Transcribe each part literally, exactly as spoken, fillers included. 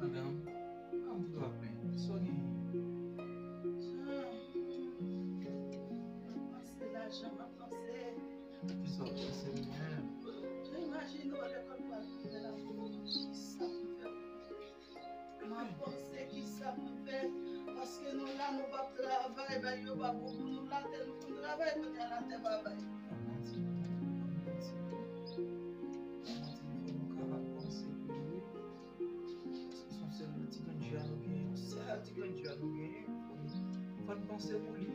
Madanm, kòman w ap plenn? Sa w genyen? Jan m ap panse, lajan m ap panse. Kisa w ap panse menm? Jan imajine w lekòl pral fini la, kisa pou m fè pou ou? M ap panse kisa pou m fè, paske nou la, nou p ap travay, bagay yo pa bon pou nou, latè nou konn travay, kounye a latè pa bay. Fò nou kapab panse pou li, paske se yon sèl ti grenn je a nou genyen, yon sèl ti grenn je a nou genyen, fò n, fò n panse pou li.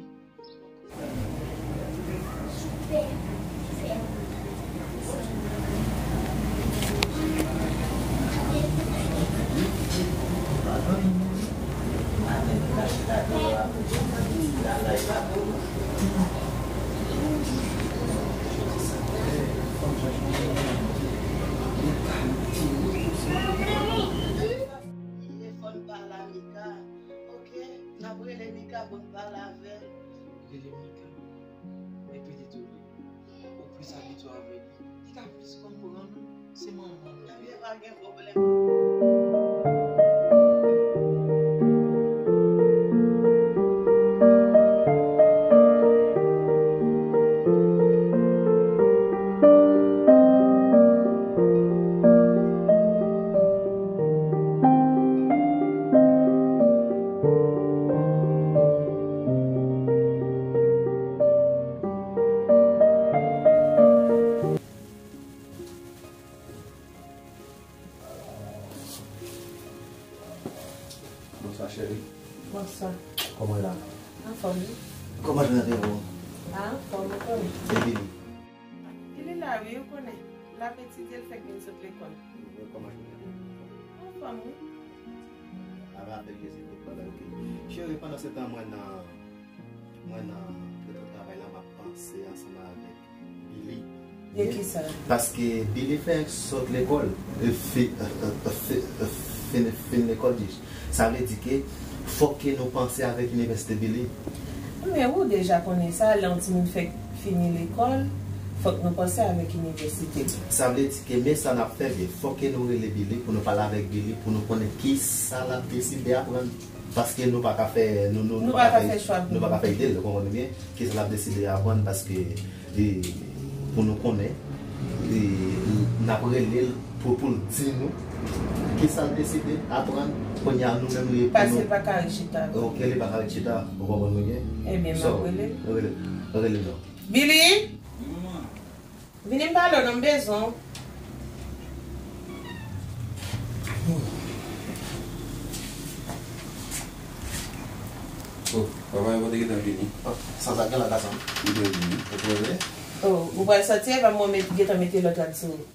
Fò n pale a Mika. Ok, n ap rele Mika pou n pale avè l. Rele Mika. Epi li tou li. Ou plis abitye avè li. Li ka plis konprann ou. Se manman nou. Ebyen, pa gen pwoblèm. Bonswa, cheri. Bonswa. Kòman w ye la? Anfòm, wi. Kòman jounen te ye pou ou? A, anfòm, anfòm. Epi li? Li la, wi, ou konnen. L ap etidye, l fèk vin sot lekòl. Kòman jounen te ye pou ou? Anfòm, wi. Ava avèk Jezi, tout bagay oke. Cheri, pandan se tan, mwen nan Mwen nan reto travay la, m ap panse ansanm avèk Billy. De kisa? Paske Billy fèk sot lekòl, e fi-, e, e, fi-, e, fin, fin lekòl, di. Sa vle di ke fòk ke nou panse avèk inivèsite Billy. Men ou deja konnen sa, lè yon timoun fèk fini lekòl, fòk nou panse avèk inivèsite. Sa vle di ke men sa n ap fè byen, fòk ke nou rele Billy pou nou pale avèk Billy, pou nou konnen kisa l ap deside aprann. Paske nou pa ka fè, nou, nou, nou pa ka fè, nou pa ka fè ide l, ou konprann byen? Kisa l ap deside aprann, paske, e, pou nou konnen, e, n ap rele l pou, pou l di nou kisa l deside aprann, kounye a nou menm li pou nou. Paske l pa ka ret chita. Ok, li pa ka ret chita, ou konprann mwen byen? Ebyen, m ap rele l. Rele, rele l non. Billy! Wi, manman. Vini m pale w non, m bezwen w. Oh, papa, yo pa te gentan vini. Oh, sa, sa gen la, gason? Li te vini. Ou pral vini? Oh, ou pral soti, epa mwen met, gentan mete lòt rad sou ou.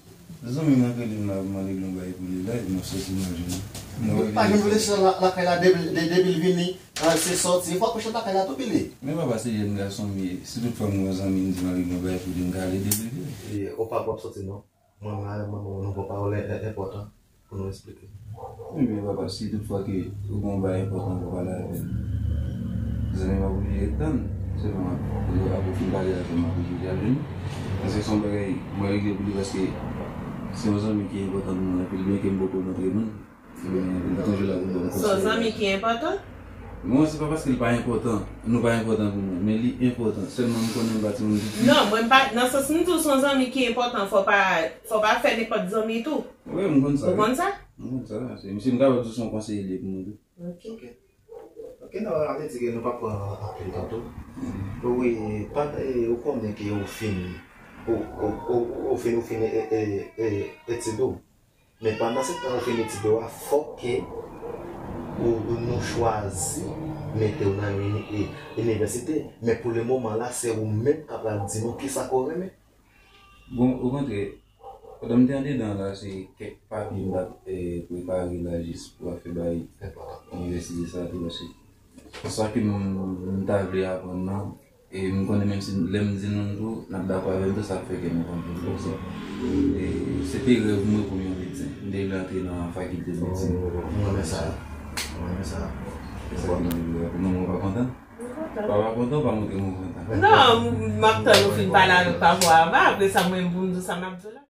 Zanmi m nan rele m la, mande m yon bagay pou li la, epi m ap soti manje. Mwen pa janm vle sot la, lakay la, depi, de-, depi l vini. Ah, se sòti, fòk ou chita kay la tou, Billy. Men papa, se jèn gason m ye. Si tout fwa m wè zanmi m di m al regle yon bagay pou li, m ka ale depi l vini. E, ou pa p ap sòti non. Mwen, mwen, mwen, mwen, nou pran pawòl en-, en-, enpòtan. Pou nou eksplike. Ebyen, papa, si tout fwa ke ou gen yon bagay enpòtan pou pale avè m, zanmi m ap oblije ret tann. Sèlman, lè w ap fin pale avè m, m ap oblije al vini. Paske se yon bagay mwen regle pou li, paske se yon zanmi ki enpòtan pou mwen anpil, byenke m poko montre moun. Ebyen, li toujou la pou ban m konsèy. Se yon zanmi ki enpòtan? Non, se pa paske li pa enpòtan, nou pa enpòtan pou mwen, men li enpòtan. Sèlman m konnen m pa timoun piti. Non, mwen m pa, nan sans m di w se yon zanmi ki enpòtan, fò pa, fò pa fè nenpòt zanmi tou. Wi, m konn sa. Ou konn sa? M konn sa. Se, se m kapab di w se yon konseye li ye pou mwen tou. Ok. Ok. Ok, non, a vle di ke nou pa pran anpil tan tou. Wi, pa, e, ou konnen ke ou fin, ou, ou, ou, ou fin, ou fin, e, e, e, etid ou. Men pandan se tan ou fin etid ou a, fòk ke ou, ou nou chwazi mete w nan yon ini-, e, inivèsite. Men pou le moman la, se ou menm k ap pral di nou kisa ke w renmen. Bon, okontrè, pandan m te andedan la, se kèk papye m t ap, e, prepare la jis pou afè bay inivèsite sa tou, paske sa ke m, m ta vle aprann nan, e m konnen menm si lè m di nou l tou, n ap dakò avè m tou, sa ap fè kè nou kontan, ou konprann? E se te rèv mwen pou m yon medsen. M te vle antre nan fakilte medsin. M renmen sa. M renmen sa. E sa ki nan liv la pou nou, ou pa kontan? Papa kontan, pa montre mwen kontan. Non, m ap tann ou fin pale avèk papa a, apre sa mwen pou m di w sa m ap di w la.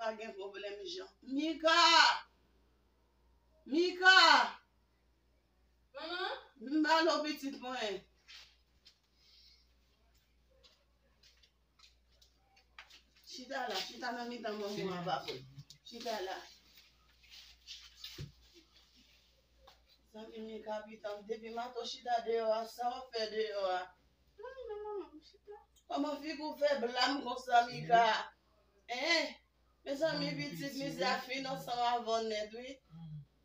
Pa gen pwoblèm, Jan. Mika! Mika! Manman? Vin ba lo pitit mwen. Chita la, chita nan mitan manman an, papa. Chita la. Zanmi Mika, pitan, depi maten w chita deyò a, sa w ap fè deyò a? Non, non, non, non, chita. Kòman figi w fè blanm konsa, Mika? Hein? Mezanmi, pitit, mizè a fin ansanm avè w nèt, wi.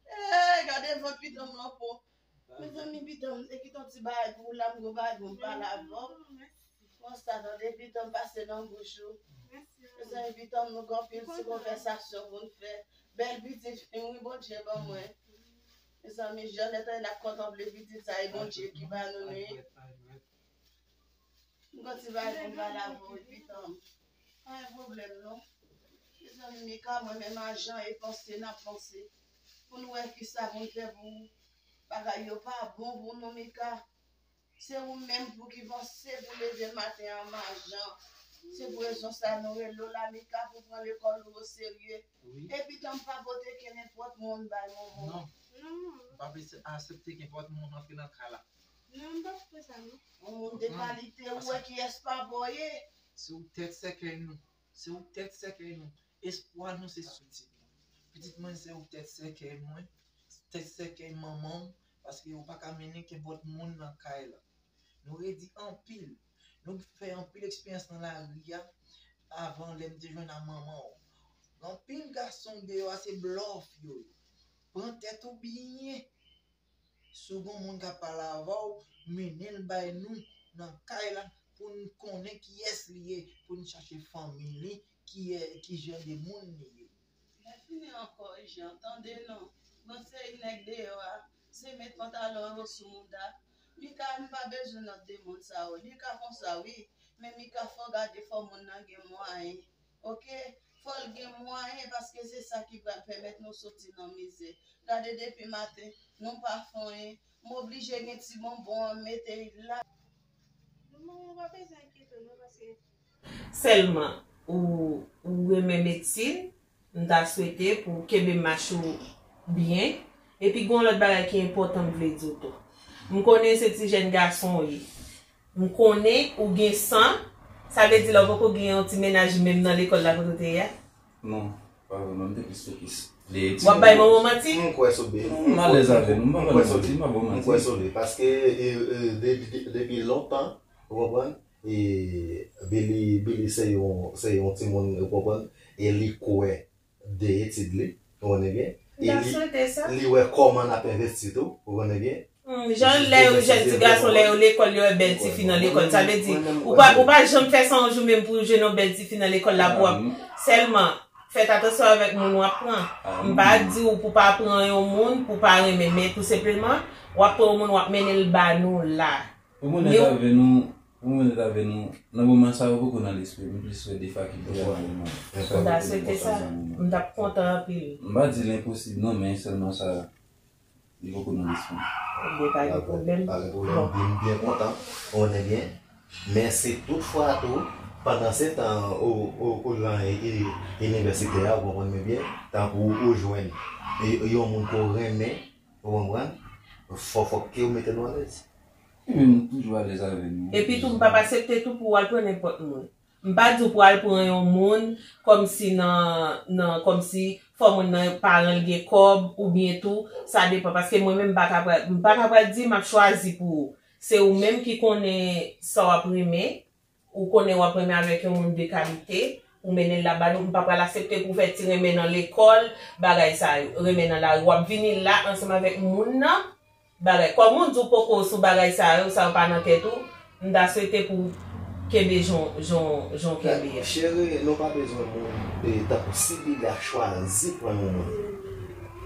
Eh, gade vant pitan m lan po. Mezanmi, pitan m, e kite yon ti bagay pou w la, m gon bagay pou m pale avè w. Konsa, tande, pitan m, pase nan bouch ou. Mezanmi, pitan m, nou gen anpil ti konvèsasyon pou n fè. Bèl pitit fi m, wi, Bondye ban mwen. Mezanmi, Janèt, n ap kontanple pitit sa, e Bondye ki ba nou li. M gon ti bagay pou m pale avè w, pitan m. Pa gen pwoblèm, non. Mezanmi, Mika, mwen menm a Jan e panse n ap panse. Pou n wè kisa pou n fè pou bagay yo pa bon pou nou, Mika. Se ou menm pou ki panse pou leve maten an, majan. Se pou rezon sa nou rele w la, Mika, pou pran lekòl ou oserye. Epi tann pa pote kenenpòt moun bay manman. Non. Non, non. M p ap aksepte kenenpòt moun antre nan kay la. Non, m p ap fè sa, non. Yon moun de kalite, ou wè kiyès papa w ye. Se ou tèt sèkèy nou. Se ou tèt sèkèy nou. Espwa nou se sou pitit. Pitit mwen, se ou tèt sèkèy mwen, tèt sèkèy manman w, paske ou pa ka mennen kenpòt moun nan kay la. Nou redi anpil. Nou fè anpil eksperyans nan lari a avan lè m te jwenn a manman w. Gen anpil gason deyò a se blòf yo ye. Pran tèt ou byen. Si w gen moun k ap pale avè w, mennen l bay nou nan kay la pou n konnen kiyès li ye, pou n chache fanmi li, kiyè-, ki jan de moun li ye. Lè fini ankò, Jan, tande non. Bon, se nèg deyò a, se met pantalon yo sou mouda. Mika, m pa bezwen lòt de moun sa yo. Mika konsa, wi. Men Mika, fò gade, fò moun nan gen mwayen. Oke? Fò l gen mwayen, paske se sa ki pral pèmèt nou soti nan mizè. Gade, depi maten, nou pa fè anyen. M oblije gen ti bonbon an, m mete l la. Manman, ou pa bezwen enkyete w non, paske sèlman, ou, ou renmen medsin, m ta swete pou w kenbe mach ou byen. Epi gen yon lòt bagay ki enpòtan m vle di w tou. M konnen se ti jèn gason w ye. M konnen ou gen san. Sa vle di la ou poko gen yon ti mennaj menm nan lekòl la kote w te ye a? Non, pa vrèman, m te plis fokis. W ap bay manman w manti? M kwè sou Billy. M alèz avè nou, m pa ba nou manti, m pa ba w manti. M kwè sou li, paske, e, e, depi, depi lontan, ou konprann? E Billy, Billy se yon, se yon timoun, ou konprann? E li kwè de etid li, ou konnen byen. Li wè kòman n ap envesti tou, ou konnen byen. Hmm, jan lè yo jèn ti gason, lè yo lekòl, yo wè bèl ti fi nan lekòl. Sa vle di, ou pa, ou pa janm fè sa yon jou menm pou w jwenn yon bèl ti fi nan lekòl la pou w ap. Sèlman, fèt atansyon avèk moun w ap pran. M pa di w pou pa pran yon moun, pou pa renmen, men tou senpleman, w ap pran yon moun, w ap mennen l ba nou la. Pou m onèt avè nou, pou m onèt avè nou, nan moman sa yo poko nan lespri m, m plis wè de fakiltè a nan moman. M ta swete sa, m t ap kontan anpil. M pa di l enposib non, men sèlman sa, li poko nan lespri m. Ebyen, pa gen pwoblèm. Pa gen pwoblèm. Bon. M byen kontan, ou konnen byen. Men si toutfwa tou, pandan se tan ou, ou, ou lan inivèsite a, ou konprann mwen byen, tankou ou jwenn e, yon moun ke w renmen, ou konprann, fò, fòk ke w mete nou alèz. Li menm, nou toujou alèz avè nou. Epi tou, m p ap aksepte tou pou w al pran nenpòt moun. M pa di w pou al pran yon moun kòmsi nan, nan, kòmsi fò moun nan paran l gen kòb oubyen tou, sa depann. Paske mwen menm, m pa ka pral, m pa ka pral di m ap chwazi pou ou. Se ou menm ki konnen sa w ap renmen, ou konnen w ap renmen avèk yon moun de kalite, ou mennen l la ba nou, m pa pral aksepte pou w fè ti renmen nan lekòl, bagay sa yo, renmen nan lari. W ap vini la ansanm avèk moun nan, bagay. Kòm ou di w poko sou bagay sa yo, sa yo pa nan tèt ou, m ta swete pou w kenbe jan w, jan w, jan w kenbe a. Cheri, nou pa bezwen moun, e, tankou si Bibla chwazi pran yon moun.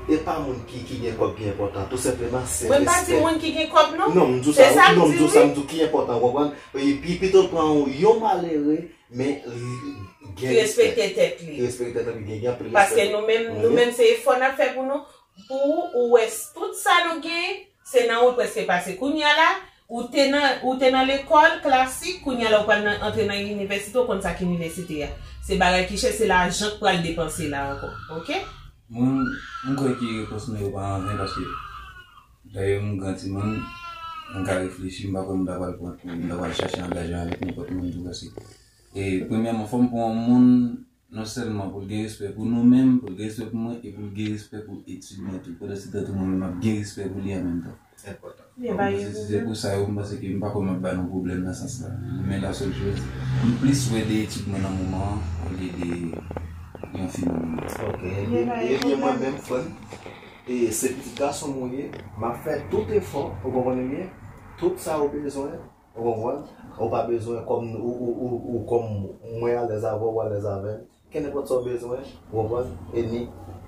E pa moun ki, ki gen kòb ki enpòtan. Tou senpleman, se respè. Mwen pa di moun ki gen kòb, non. Non, m di w sa, non, m di w sa, m di w ki enpòtan, w konprann? E pi, pito l pran yon, yon malere, men li gen respè. Ki respekte tèt li. Ki respekte tèt li, gen, gen anpil respè. Paske nou menm, nou menm, se efò n ap fè pou nou. Pou ou, ou wè s-, tout sa nou gen, se nan ou l prèske pase. Kounye a la, ou te nan, ou te nan lekòl klasik, kounye a la, ou pral nan, antre nan inivèsite, ou konn sa k inivèsite a. Se bagay ki chè, se lajan k pral depanse la ankò. Oke? Mwen, m kwè ke repons mwen yo pa anven, paske dayè m gran timoun, m ka reflechi, m pa kwè m ta pral pran, m ta pral chache angaje avèk nenpòt moun tou, paske, e, premyèman, fò m pran yon moun, non sèlman pou l gen respè pou nou menm, pou l gen respè pou mwen, e pou l gen respè pou etid mwen tou. Pandan se tan tou mwen menm m ap gen respè pou li an menm tan. Enpòtan. Donk, mwen se, se pou sa yo, m panse ke m pa kwè m ap ba nou pwoblèm nan sans la. Men la sèl choz, m plis wè de etid mwen nan moman an, olye de yon fi nan moman an. Ok, ebyen, ebyen mwen menm, Fran, e se pitit gason m ou ye, m ap fè tout efò, ou konprann byen, tout sa ou bezwen, Ou konprann? Ou pa bezwen kòm ou, ou, ou, ou kòm mwen alèz avè w, ou alèz avè m. Kenenpòt sa w bezwen, ou konprann? E ni,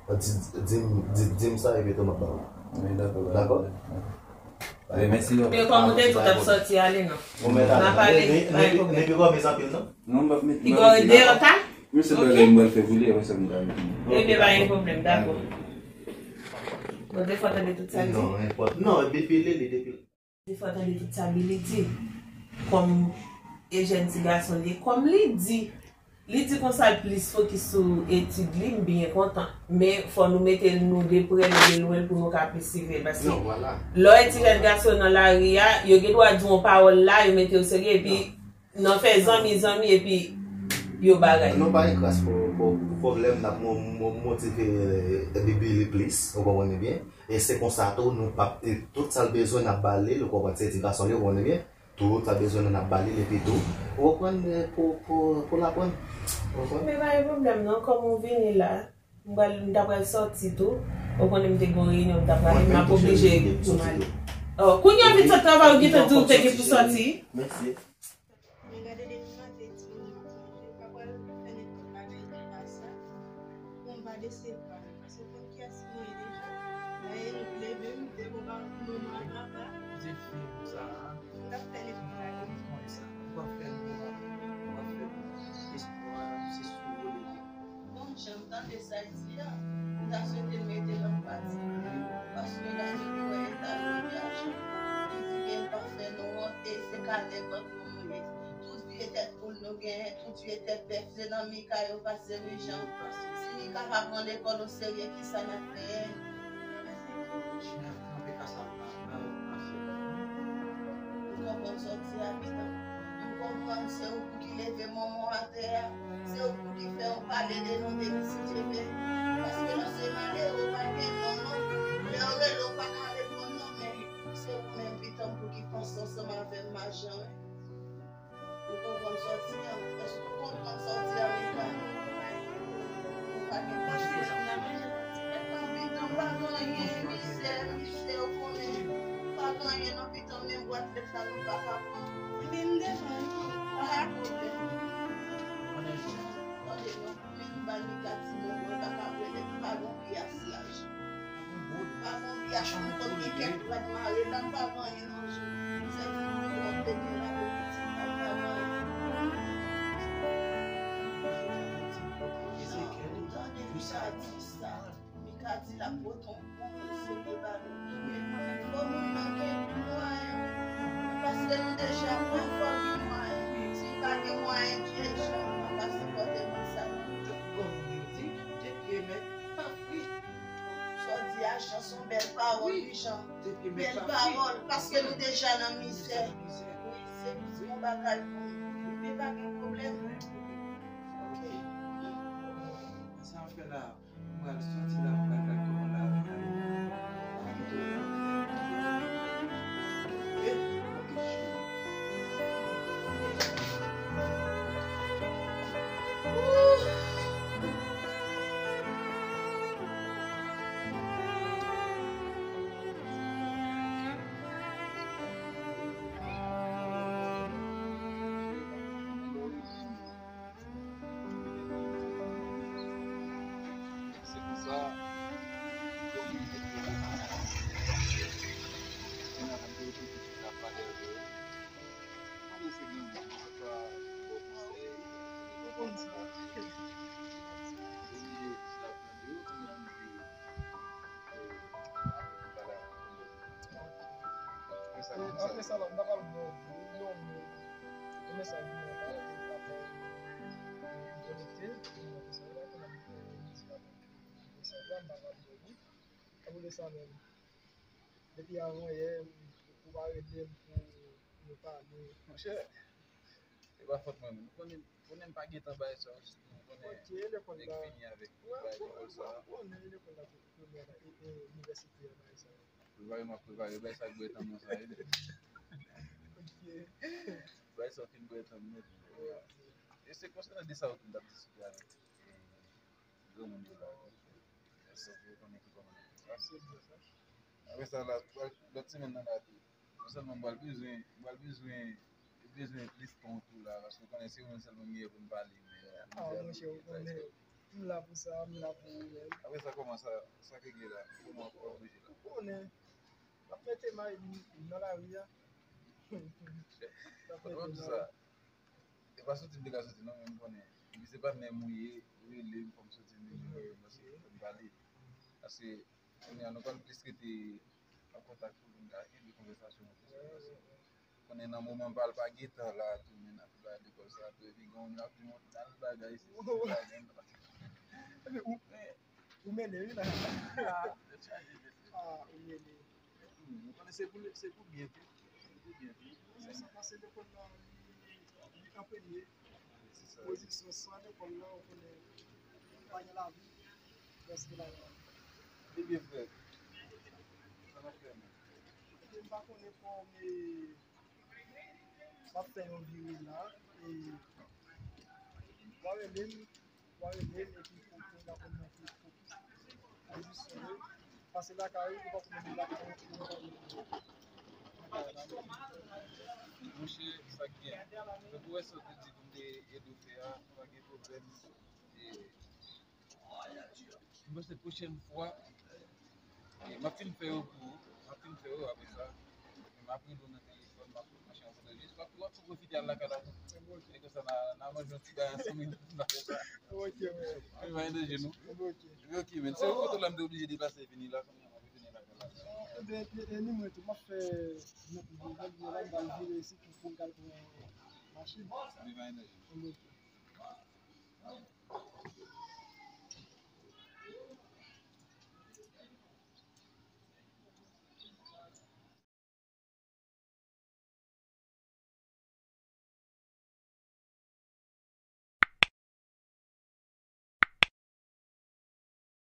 di, di, di, di m sa epi tou m ap ba ou. Wi, dakò. Dakò? Wi, mèsi. E kòm ou te di w t ap sòti ale, non? Ou mèt ale. N a pale, pa gen pwoblèm. Depi kòm mezanpil, non? Non, m p ap mete. Li gòre deyò ta? Mwen se bagay m pral fè pou li, apre sa m ta mete. Ebyen, pa gen pwoblèm, dakò. Bon, defwa tande tout sa l di. Non, enpòt. Non, depi li, li depi. Defwa tande tout sa Billy di. Kòm e jèn ti gason li ye, kòm li di, li di konsa l plis fokis sou etid li, m byen kontan. Men fò nou mete l nou de prè, nou de lwen l pou nou ka plis siveye l. Paske lè w wè ti jèn gason nan lari a, yo gen dwa di w yon pawòl la, yo mete w serye, epi nan fè zanmi, zanmi, epi yo bagay. Nou bay gras pou, pou, pou pwoblèm, n ap mo-, mo-, motive, eh, Billy plis, ou konprann byen. E se konsa tou, nou p ap, e tout sa l bezwen, n ap ba li l, ou konprann, se ti gason li, ou konnen byen. Tout sa l bezwen, n ap ba li l, epi tou, ou konprann, e pou, pou, pou l aprann. Ou konprann? Men pa gen pwoblèm non, kòm ou vini la, m pral, m ta pral sòti tou. Ou konnen m te gen yon reyinyon m ta prale, m ap oblije pou m ale. Oh, kounye a w vin sot travay, ou gentan di w te gen pou sòti. Mèsi. Men gade depi maten timoun yo ap manje, m pa pral fè nenpòt bagay ki pa sa pou m pa desevwa nou, paske w konn kiyès mwen ye deja. Dayè nou leve m, depi w pa manman a papa, m t ap fè nenpòt bagay. Ou p ap fè l pou mwen, ou p ap fè l pou espwa, se sou ou li ye. Bon, jan m tande sa l di a, m ta swete mete l an pratik. Paske lè m wè eta l ye, li di ke l pa fè nou wont, e se ka nenpòt moun nou ye. Tout vye tèt poul nou genyen, tout vye tèt bèf, se nan Mika yo pase wi Jan. Si Mika pa pran lekòl oserye, kisa n ap fè? Ou konprann sa w di a, pitit? Ou konprann se ou ki leve manman w atè a? Se ou ki fè yo pale de nou depi si Dye vle. Paske lè se malere, ou pa gen non, non. Lè yo rele, ou pa ka reponn, non, men se ou menm, pitit, pou ki panse ansanm avè m, majan. Ou konprann sa w di a? Èske ou konprann sa w di a, Mika? Ou pa gen pasyans. Ou pa gen pasyans. Pa gen anyen, mizè, mizè, ou konnen. Pa gen anyen nan pitan, menm bwat lèt la, nou pa ka pran. Ebyen, m devan wi. Pa gen pwoblèm. Tande non, men m ba Mika ti bonbon, l pa ka pran lèt, pa gen piyas lajan. Pa gen piyas, m konn gen kèk bwat mare la, m pa gen anyen nan je. Se ti bonbon m te gen la pou pitit la, m pa gen anyen. Tande, Mika di sa. Mika di l ap pote yon bon seri de balo. Fò moun nan gen mwayen. Paske nou deja pran, fò l gen mwayen. Si l pa gen mwayen, ki jan nou ka sipòte moun sa yo? Sa w di a, Jan, se yon bèl pawòl, wi, Jan. Bèl pawòl, paske nou deja nan mizè. Wi, se, se yon bagay pou nou. Ebyen, pa gen pwoblèm. Ok. Sa w fè la? M pral soti la, m pral gad kòman lavi a ye. M ap kite w la. Ok? Ok, cheri. Se konsa, komin te fè konnen ap pale avè w. Mande si gen moun ki ka ba w konsèy. Ou konn sa. Ou bliye sa. Apre sa, la, m ta pral ba w yon mo, yon mesaj mwen pa konekte, apre sa, la, kounye a m fè Instagram, m ta pral ba w li. Apre sa menm, depi avan yè, ou pa rele m pou nou pale. Monchè, e pa fòt mwen menm. Ou konnen, ou konnen m pa gentan bay sa, ou konnen nèg fini avèk bagay lekòl sa. Ou konnen lekòl la, premyè la, e, e, inivèsite a, bagay sa. Prepare m ap prepare, bay sa k bwè tann mwen sa, wi. Bay sa w fin bwè tann mwen. E se konsènan de sa w t ap diskite avèk, e, granmoun yo la. Èske w konnen ki kòman l ap pase? Apre sa, la, lòt semèn nan, la tou. Non sèlman m pral bezwen, m pral bezwen, bezwen plis tan tou la, paske w konnen se mwen sèlman m gen pou m pale, men. Ah, monchè, ou konnen, m la pou sa, m la pou ou menm. Apre sa, kòman sa, sa k regle la? Kòman w ap bouje la? Ou konnen, m ap mete may nan lari a. Fòk w di sa. E pa soti m te ka soti non, men m konnen. Epi se patnè m ou ye, ou rele m, fò m soti m vin wè w, paske fò m pale. Paske kounye a nou pral plis rete an kontak pou nou ka kenbe konvèsasyon an plis. Konnen nan moman pa l pa gen tan la tou, men n ap bay lekòl sa tou, epi gen moun yo ap di m yon dal bagay isit, se pa gen tan. Epi ou, ou mele wi la. Tèt chaje, tèt chaje. Ah, ou mele. Ou konnen se pou, se pou byen tou. Se pou byen tou. Mwen sa pase lekòl la, li, li an premye. Se sa. Pozisyon san lekòl la, ou konnen pa gen lavi, prèske pa gen lavi. Ebyen, frè, sa n ap fè menm? Ebyen, m pa konnen fò, men m ap fè yon vire la, e w a rele m, w a rele m, epi pou, pou n ka konn fokis, fokis sou yo. Pase lakay ou, ou pa konn lakay ou, ou pa konn lakay la. Monchè, sa k gen. Tankou wè sa w te di pou m te ede w fè a, pa gen pwoblèm. E, m panse pwochèn fwa, e, m ap fin fè yo pou ou, m ap fin fè yo apre sa. Epi m ap rele w nan telefòn, m ap pran chans de jis. W ap, w ap pwofite al lakay la tou. E konsa, n a, n a manje yon ti bagay ansanm, epi n a fè sa. Ok, ok. Epi pa gen danje, non. Ok. Epi ok, men. Se yon kote la, m te oblije deplase vini la, kounye a m ap retounen lakay la. Ebyen, e, e, ni mwen tou, m ap fè nèt mwen, m ap vire isit pou, pou m ka al pran machin. Epi pa gen danje. Ok.